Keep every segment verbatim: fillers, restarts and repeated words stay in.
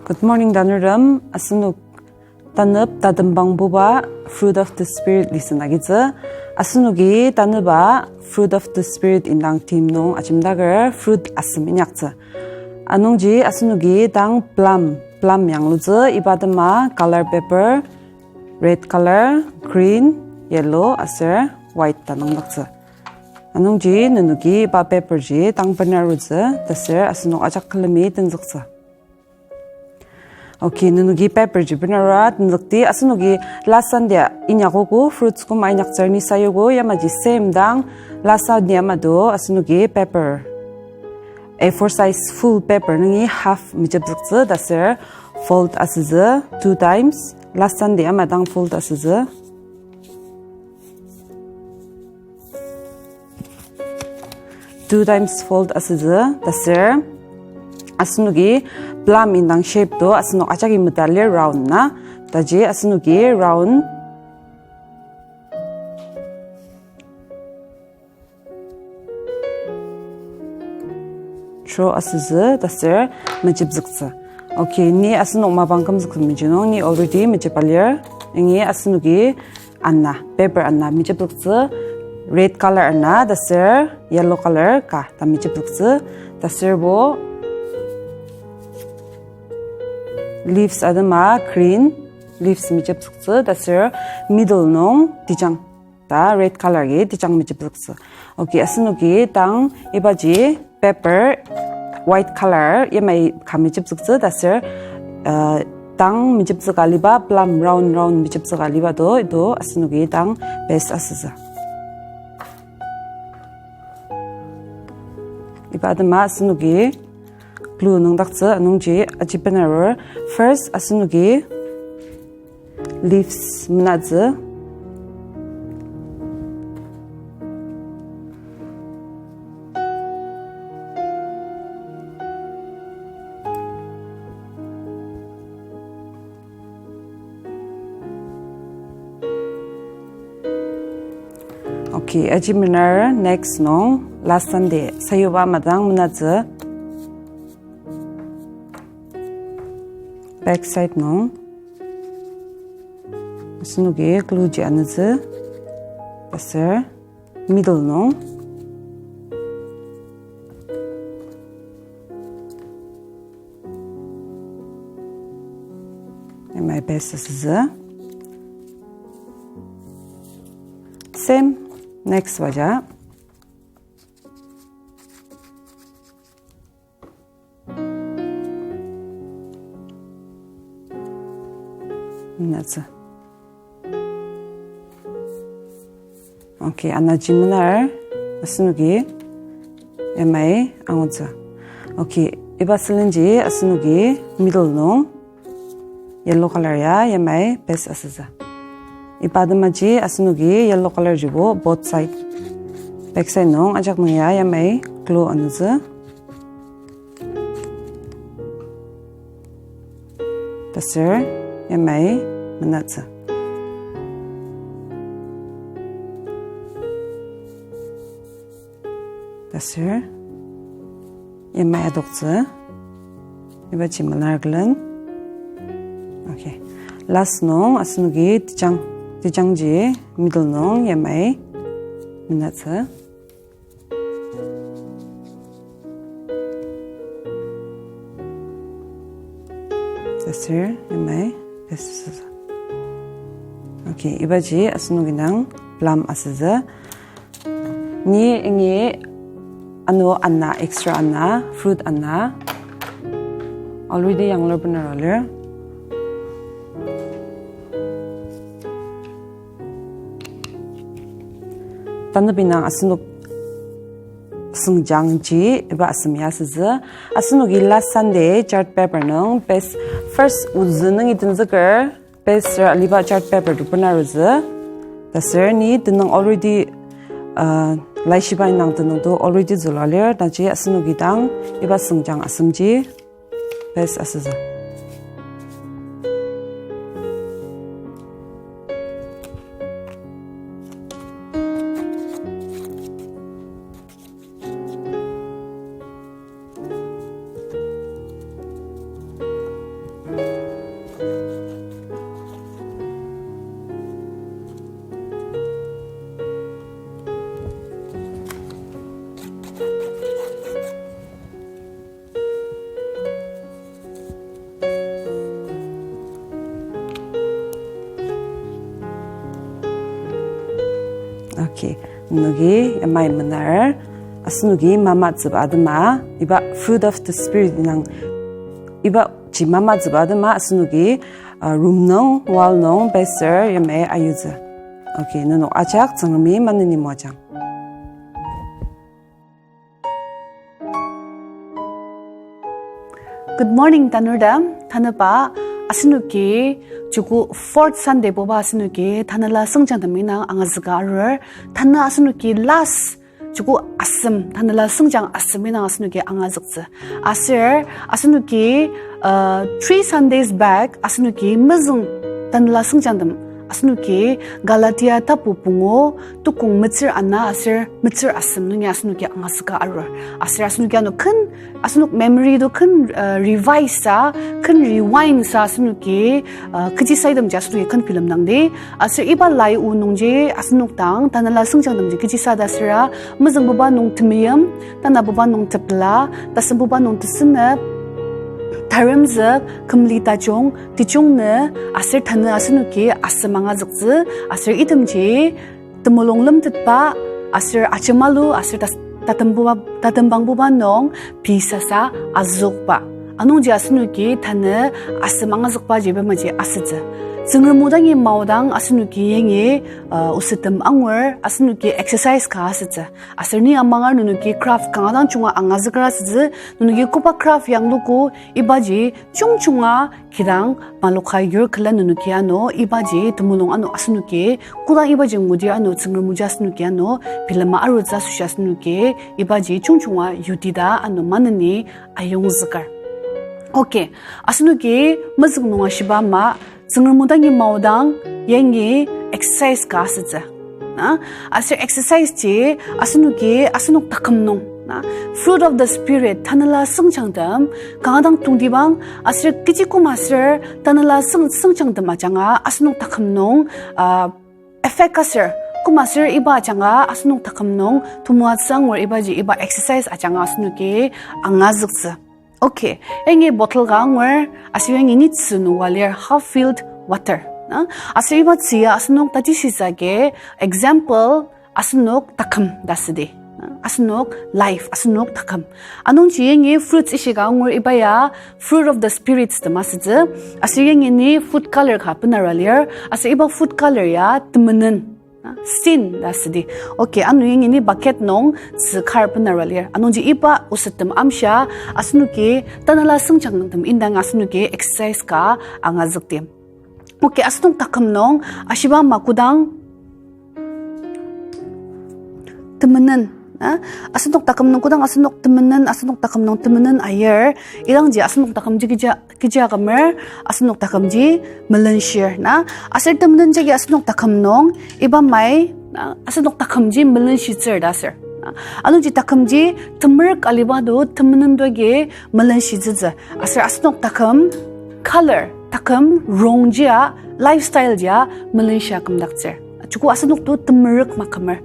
Good morning, tanurtem. Asenok tanep tatembangbuba Fruit of the Spirit listen agitsü. Asenoki taneba Fruit of the Spirit indang theme nung ajemdaker fruit asem inyaktsü. Anungji asenoki dang plum, plum yanglutsü, iba atema color paper, red color, green, yellow aser white ta nüngdaktsü. Anungji nenoki iba paper ji dang benarutsü, taser asenok ajak külemi tenzüktsü. Okay, nenoki paper ji benarua tenzükti, asenoki last Sunday inyakogo, fruits koma inyaktsür ni sayugo, yamaji same dang last Sunday ama do asenoki paper, A four size full paper nungi half mejepzüktsü, taser fold asütsü two times, last Sunday ama dang fold asütsü. Two times fold asütsü, taser asenoki plum indang shape to asenok ajaki meta lir round na, taji asenoki round draw asütsü, taser mejepzüktsü. Okay, ni asenok mapang kümzüktsü meji nung, ni already mejepa lir. Yangi asenoki ana, paper ana mejepzüktsü, red color ana, taser yellow color ka ta mejepzüktsü, taserbo leaves atema green leaves mejepzüktsü, taser middle nung tejang ta red color agi tejang mejepzüktsü. Okay, asenoki dang ibaji paper white color yamai ka mejepzüktsü, taser, uh, dang mejepzüka aliba plum round round mejepzüka aliba do, ido asenoki dang paste asütsü. Iba atema asenoki glue nüngdaktsü, anungji aji benarur. First asenoki leaves menatsü. Okay, aji mener next nung last Sunday sayuba ama dang menatsü. Back side nung asenoki glue ji anütsü, taser middle nung yamai paste asütsü. Same, next baja. Menatsü. Okay, ana ji mener asenoki yamai angutsü. Okay, iba sülenji asenoki middle nung yellow color ya yamai paste asütsü. Iba atemaji asenoki yellow color jibo both side, back side nung ajak nung ya yamai glue anütsü. Taser yamai menatsü. Taser yamai adoktsü. Ibaji menar külen. Okay. Last nung asenoki tejang, tejangji middle nung yamai menatsü. Taser yamai paste asütsü. Okay, ibaji asenok indang plum asütsü. Ni ingi ano ana, extra ana, fruit ana already yanglur bener alir. Tanü bendang asenok süngjangji iba asem ya asütsü. Asenoki last Sunday chart paper nung paste, first ozü nungi tenzüker paste aliba chart paper to benarutsü. Taser ni tenüng already, uh, laishiba indang tenüng to already zülua lir, taji asenoki dang iba süngjang asemji paste asütsü. Okay, nenoki yamai menar, asenoki mamatsüba atema, iba fruit of the spirit indang, ibaji mamatsüba atema asenoki, uh, room nung, wall nung, bed ser yamai ayutsü. Okay, nenok ajak Tsüngremi maneni moajang. Good morning, tanurtem. Tanüba asenoki joko fourth Sunday buba asenoki Tanela Süngjangtem indang angazüka arur. Tanü asenoki last joko asem, Tanela Süngjang asem indang asenoki angazüktsü. Aser asenoki, uh, three Sundays back asenoki mezüng Tanela Süngjangtem asenoki Galatia tapu pungu, tukong metsür ana aser metsür asem nungi asenoki angazüka arur. Aser asenoki ano ken, asenok memory to ken, uh, revise sa, ken rewind sa asenoki, uh, kechi sa itemji asenoki ken bilemdangdi. Aser iba lai o nungji asenok dang Tanela Süngjangtemji kechi sa ta süra, mezüngbuba nung temeim, tanabuba nung tepela, tasengbuba nung tesünep, taremzük, kümli tajung, tejung nü, aser tanü asenoki asem angazüktsü, aser itemji temulung lemtetba, aser ajemalu, aser tas-, tatembuba, tatembangbuba nung pei sasa azükba. Anungji asenoki tanü asem angazükbaji iba maji asütsü. Tsüngrem o dangi maodang asenoki yangi, uh, osettem angur, asenoki exercise ka asütsü. Aser ni amangar nenoki craft kanga dang junga angazüker asütsü, nenoki koba craft yangluko ibaji jungjunga kidang maloka yur külen nenoki ano ibaji temulung ano asenoki, kodang ibaji ngudir ano Tsüngrem oji asenoki ano bilema arutsü asoshi asenoki ibaji jungjunga yutida ano maneni ayongzüker. Okay, asenoki mezüng nung ashiba ama, Tsüngrem o dangi maodang yangi exercise ka asütsü. Na, aser exercise ji asenoki asenok taküm nung, na, fruit of the spirit, Tanela Süngjangtem kanga dang tongtibang, aser kechi koma aser Tanela Süng-, Süngjangtem ajanga asenok taküm nung, ah, effect aser, koma aser iba ajanga asenok taküm nung temoatsü angur ibaji iba exercise ajanga asenoki angazüktsü. Okay, yangi bottle ka angur, aser yangi ni tzü nung wa lir, half filled water. Na, aser iba tzü ya asenok tatishitsü agi, example, asenok taküm ta südi. Na, asenok life, asenok taküm. Anungji yangi fruits ishika angur iba ya fruit of the spirits ta masütsü. Aser yangi ni food color ka benara lir, aser iba food color ya temenen. Na, sin ta südi. Okay, ano yangi ni bucket nung tzü kar benara lir. Anungji iba osettem amshia, asenoki Tanela Süngjangtem indang asenoki exercise ka angazükdi. Okay, asenok taküm nung ashiba ama kodang temenen, na, asenok taküm nung kodang asenok temenen, asenok taküm nung temenen ayir, idangji asenok takümji kechi, kechi akümer, asenok takümji melenshir, na, aser temenen jagi asenok taküm nung iba mai, na, asenok takümji melenshitsür ta aser, na, anungji takümji temerük aliba to temenen to agi melenshitsütsü, aser asenok taküm color, taküm rong jia, lifestyle jia melenshia kümdaktsür. Joko asenok to temerük makümer.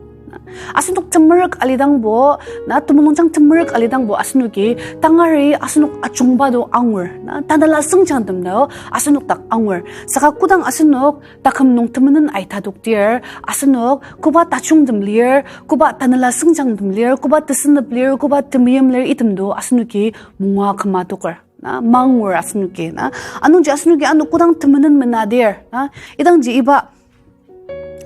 Asenok temerük alidangbo, na, temulungjang temerük alidangbo asenoki tangari asenok ajungba to angur, na, Tanela Süngjangtem to asenok dak angur. Saka kodang asenok taküm nung temenen aitadokdir, asenok koba tajungtem lir, koba Tanela Süngjangtem lir, koba tesünep lir, koba temeim lir item to asenoki mungua küma toker, na, mangur asenoki, na. Anungji asenoki ano kodang temenen menadir, na, idangji iba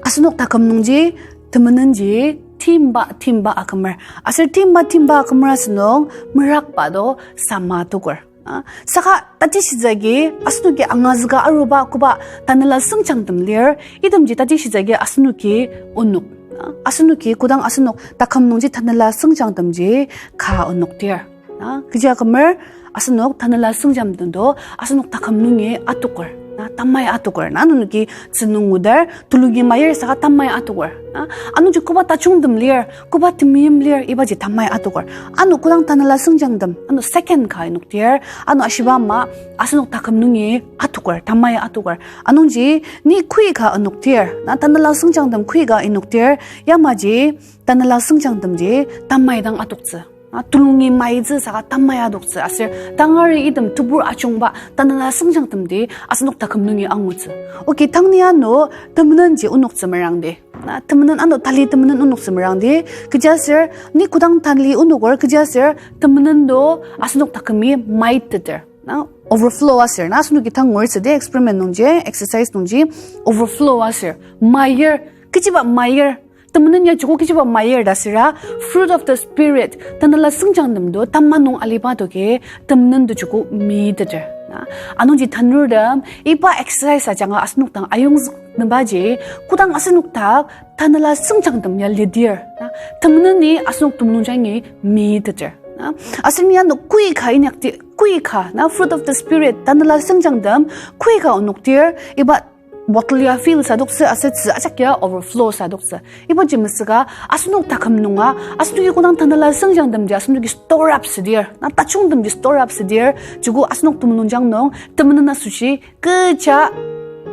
asenok taküm nungji temenenji timba, timba akümer. Aser timba, timba akümer asenok merakba to sama toker, na. Saka tatishitsü agi asenoki angazüka aruba koba Tanela Süngjangtem lir, itemji tatishitsü agi asenoki onok, na. Asenoki kodang asenok taküm nungji Tanela Süngjangtemji ka onokdir, na, kechi akümer asenok Tanela Süngjangtem to asenok taküm nungi atoker, na, tamai atoker, na, nenoki tzü nung ngudar, tulungi mayir saka tamai atoker, na, anungji koba tajungtem lir, koba temeim lir, ibaji tamai atoker. Ano kodang Tanela Süngjangtem, ano second ka inokdir, ano ashiba ama asenok taküm nungi atoker, tamai atoker. Anungji ni kui ka inokdir, na, Tanela Süngjangtem kui ka inokdir, yamaji Tanela Süngjangtemji tamai dang atoktsü. Na tulungi maitsü saka tamaya adoktsü aser tangari item tebur ajungba tanela sengjangtemdi asenok taküm nungi angutsü. Okay, tangni ano temenen ji onoktsü merangdi. Na temenen ano tali temenen onoktsü merangdi. Kechiaser ni kodang tali onoker kechiaser temenen do asenok takümi maiteter. Na overflow aser. Na asenoki tang ngurtsü de experiment nungji, exercise nungji overflow aser. Mayer, kechiba mayer. Temenen ya joko kechiba mayer ta süra, fruit of the spirit, tanela sengjangtem do, tama nung aliba doki, temenen do joko miteter. Na, anungji tanurtem, iba exercise ajanga asenok dang ayongzük nembaji, kodang asenok dak, tanela sengjangtem ya lidir. Na, temeneni asenok temulungjangi miteter. Na, aser ni ano kui ka inyakti, kui ka, na, fruit of the spirit, tanela sengjangtem, kui ka onoktir, iba bottle ya fill sadoktsü aser tzü ajak ya overflow sadoktsü. Ibaji mesüka asenok taküm nunga, asenoki kodang tanela sengjangtemji asenoki store up südir, na tajungtemji store up südir, joko asenok temulungjang nung temenen asoshi kecha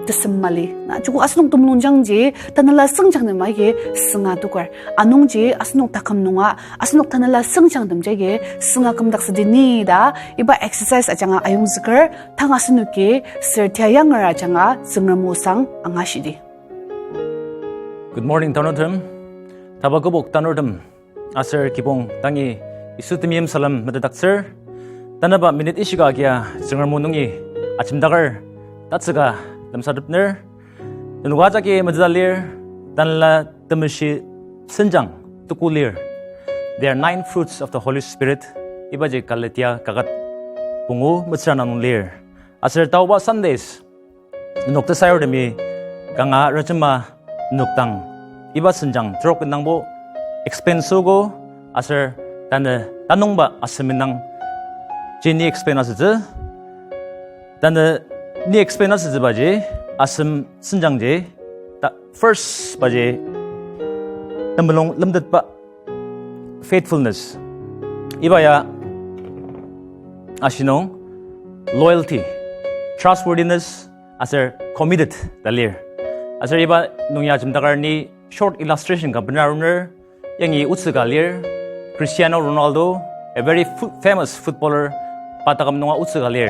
tesem mali. Na joko asenok temulungjangji tanela sengjangtem agi sünga toker. Anungji asenok taküm nunga, asenok tanela sengjangtemji agi sünga kümdaktsüdi ni ta, iba exercise ajanga ayongzüker, tang asenoki ser tia yanger ajanga Tsüngrem osang angashidi. Good morning, tanurtem. Taba kübok tanurtem. Aser kibong dangi Yisu temeim salem metetdaktsür. Tanaba minute ishika agia Tsüngrem o nungi ajemdaker tatsüka lemsatepner. Nenoka jagi meteta lir, Tanela Temeshi senjang tuku lir. There are nine fruits of the Holy Spirit. Ibaji Galatia kaket pungu metsür ana nung lir. Aser taoba Sundays nenok tesayurtemi kanga rajema nenok dang iba senjang terok indangbo explain süogo, aser tanü tanungba asem indang ji ni explain asütsü. Tanü ni explain asütsübaji, asem senjangji, ta first baji temulung lemtetba, faithfulness. Iba ya ashi nung loyalty, trustworthiness, aser committed ta lir. Aser iba nung ya ajemdaker ni short illustration ka bena aruner, yangi otsü ka lir, Cristiano Ronaldo, a very fo-, famous footballer, pa taküm nunga otsü ka lir.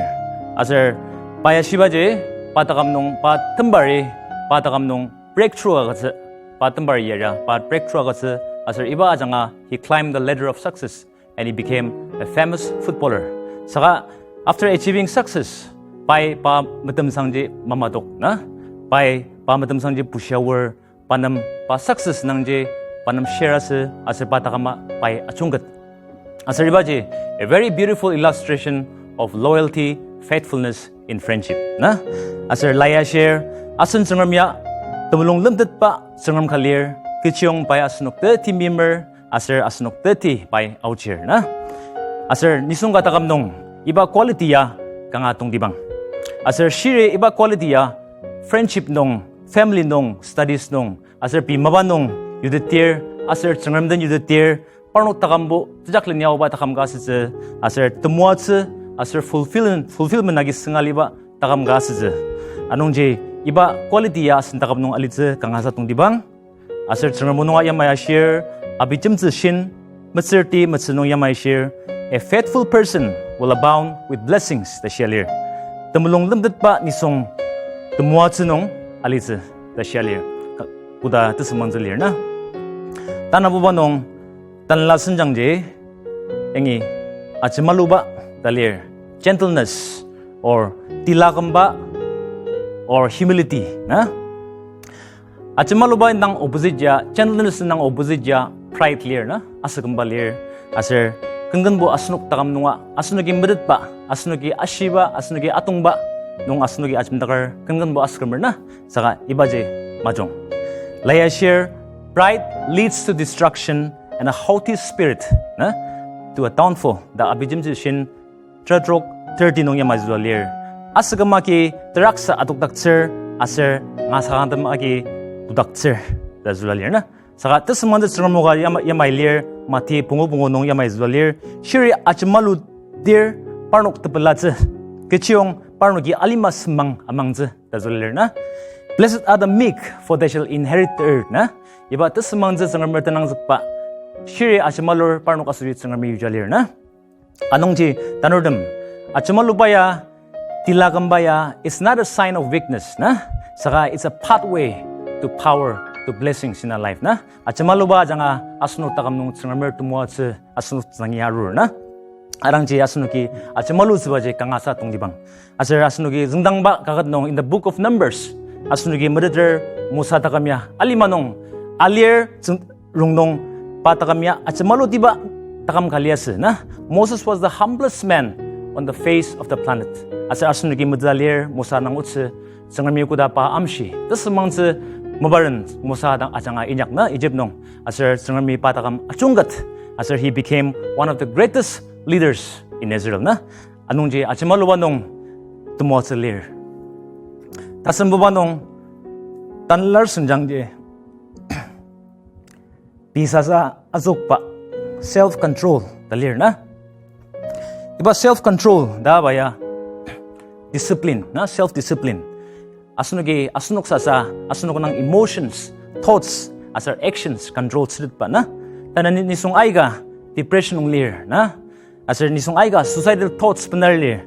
Aser pa ya shibaji, pa taküm nung pa tembari, pa taküm nung breakthrough agütsü, pa tembari yara, pa breakthrough agütsü, aser iba ajanga he climbed the ladder of success and he became a famous footballer. Saka, after achieving success, pai pa metemsangji mamadok na, pai pa metemsangji bushiaor, pa nem pa success nangji pa nem share asü, aser pa taküma pai ajungket. Aser ibaji a very beautiful illustration of loyalty, faithfulness in friendship na. Aser lai ashir, asen Tsüngrem ya temulung lemtetba Tsüngrem ka lir, kechiyong pai asenok teti mimer, aser asenok teti pai aochir na. Aser nisung ka taküm nung iba quality ya kanga tongtibang. Aser shiri iba quality ya friendship nung, family nung, studies nung, aser pei mapa nung yutetir, aser Tsüngrem den yutetir, parnok takümbo tejakleni aoba taküm ka asütsü, aser temoatsü, aser fulfillment, fulfillment agi sünga aliba taküm ka asütsü. Anungji iba quality ya asen taküm nung alitsü kangasa tongtibang. Aser Tsüngrem o nunga yamai ashir, Abijemtsü shin, metsürti metsü nung yamai ashir, a faithful person will abound with blessings ta shia lir. Temulung lemtetba nisung temoatsü nung alitsü ta shia lir. Ka-, koda tesümangtsü lir na. Tanabuba nung tanela senjangji, yangi ajemaluba ta lir. Gentleness or tila kümba or humility na. Ajemaluba indang opposite ya, gentleness indang opposite ya pride lir na, asükümba lir. Aser kenkenbo asenok taküm nunga, asenoki metetba, asenoki ashiba, asenoki atongba nung asenoki ajemdaker kenkenbo asükümer na. Saka ibaji majung. Lai ashir, pride leads to destruction and a haughty spirit na, to a downfall ta Abijemtsü shin, tera trok, thirty nung yamai zülua lir. Asüküm agi teraksa adokdaktsür, aser ngasakangtem agi pudaktsür ta zülua lir na. Saka tesümangtsü Tsüngrem o ka yama-, yamai lir, Mati pungu pungu nung yamai zülua lir. Shiri ajemaludir parnok tepelatsü, kechiyong parnoki alima semang amangtsü ta zülua lir na. Blessed are the meek, for they shall inherit the earth na. Iba tesümangtsü Tsüngremer tenangzükba shiri ajemalur parnok asoshi Tsüngremi yuja lir na. Anungji tanurtem, ajemaluba ya, tilakümba ya, it's not a sign of weakness na. Saka it's a pathway to power, to blessings in our life na. Ajemaluba ajanga asenok taküm nung Tsüngremer temoatsü asenok tsüngi arur na. Arangji asenoki ajemalutsübaji kangasa tongtibang. Aser asenoki züngdangba kaket nung in the book of Numbers, asenoki meteter Mosa taküm ya alima nung alir tsüng- rongnung pa taküm ya ajemalutiba taküm ka liasü na. Moses was the humblest man on the face of the planet. Aser asenoki metsü lir Mosa nang otsü Tsüngremi koda pa amshi. Tesümangtsü meparen Mosa dang ajanga inyak na Egypt nung. Aser Tsüngremi pa taküm ajungket. Aser he became one of the greatest leaders in Israel na. Anungji ajemaluba nung temoatsü lir. Tasembuba nung tanlar senjangji pei sasa azükba self control ta lir na. Iba self control ta aba ya discipline na, self discipline. Asenoki asenok sasa, asenok nang emotions, thoughts, aser actions control tsütetba na. Tanü ni- nisung aika depression nung lir na. Aser nisung aika suicidal thoughts bener lir.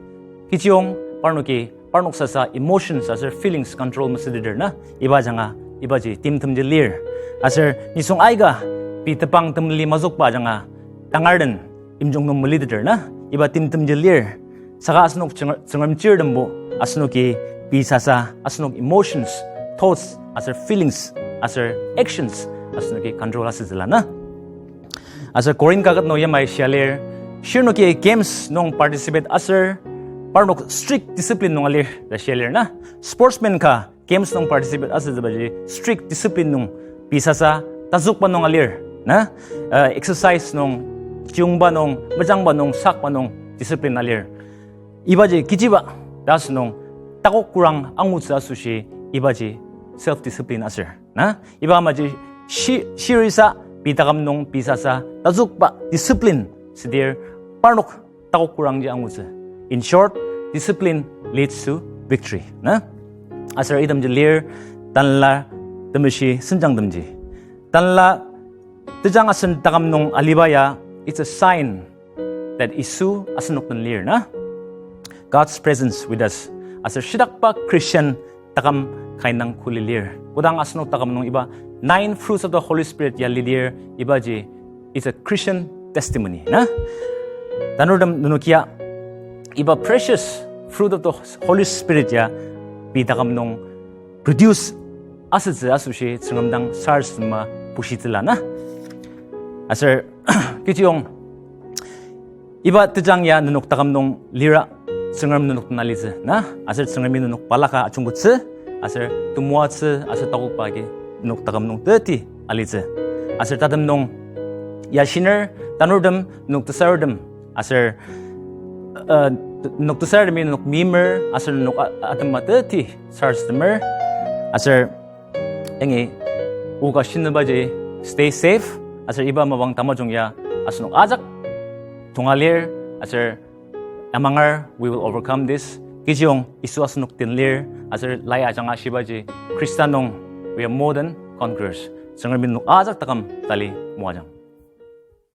Kechiyong parnoki, parnok sasa emotions aser feelings control mesüteter na. Iba ajanga, ibaji timtemji lir. Aser nisung aika pei tepang temeli mazükba ajanga tangar den imjung nung meliteter na. Iba timtemji lir. Saka asenok Tsüng- Tsüngrem chirtembo, asenoki pei sasa, asenok emotions, thoughts, aser feelings, aser actions, asenoki control asütsüla na. Aser Corinth kaket nung yamai shia lir, shirnoki games nung participate aser, parnok strict discipline nung alir ta shia lir na. Sportsman ka games nung participate asütsübaji strict discipline nung pei sasa tazükba nung alir na. Uh, exercise nung, chiyungba nung, mejangba nung, sakba nung discipline alir. Ibaji kechiba ta asünung takok kurang angutsü asoshi ibaji self discipline aser na. Iba amaji shi- shirisa pei taküm nung pei sasa tazükba discipline südir parnok takok kurangji angutsü. In short, discipline leads to victory na. Aser itemji lir tanla temeshi senjangtemji. Tanla tejang asen taküm nung aliba ya, it's a sign that Yisu asenok den lir na. God's presence with us. Aser shitakba Christian taküm kainang kuli lir. Kodang asenok taküm nung iba nine fruits of the Holy Spirit ya lidir, ibaji is a Christian testimony na. Tanurtem nenokia iba precious fruit of the Holy Spirit ya pei taküm nung produce asütsü asoshi Tsüngrem dang sarasadema bushitsüla na. Aser kechiyong iba tejang ya nenok taküm nung lira Tsüngrem nenok den alitsü na. Aser Tsüngremi nenok balaka ajungkettsü, aser temoatsü, aser takokba agi nenok taküm nung teti alitsü. Aser tatem nung ya shiner tanurtem nenok tesartem, aser, uh, nenok tesartemi nenok meimer, aser nenok a- atema teti sarasademer, aser yangi oka shinebaji stay safe, aser iba mapang tamajung ya asenok ajak tonga lir, aser amanger we will overcome this. Kechiyong Yisu asenok den lir, aser lai ajanga shibaji Khrista nung we are more than conquerors. Tsüngremi nenok ajak taküm tali moajang.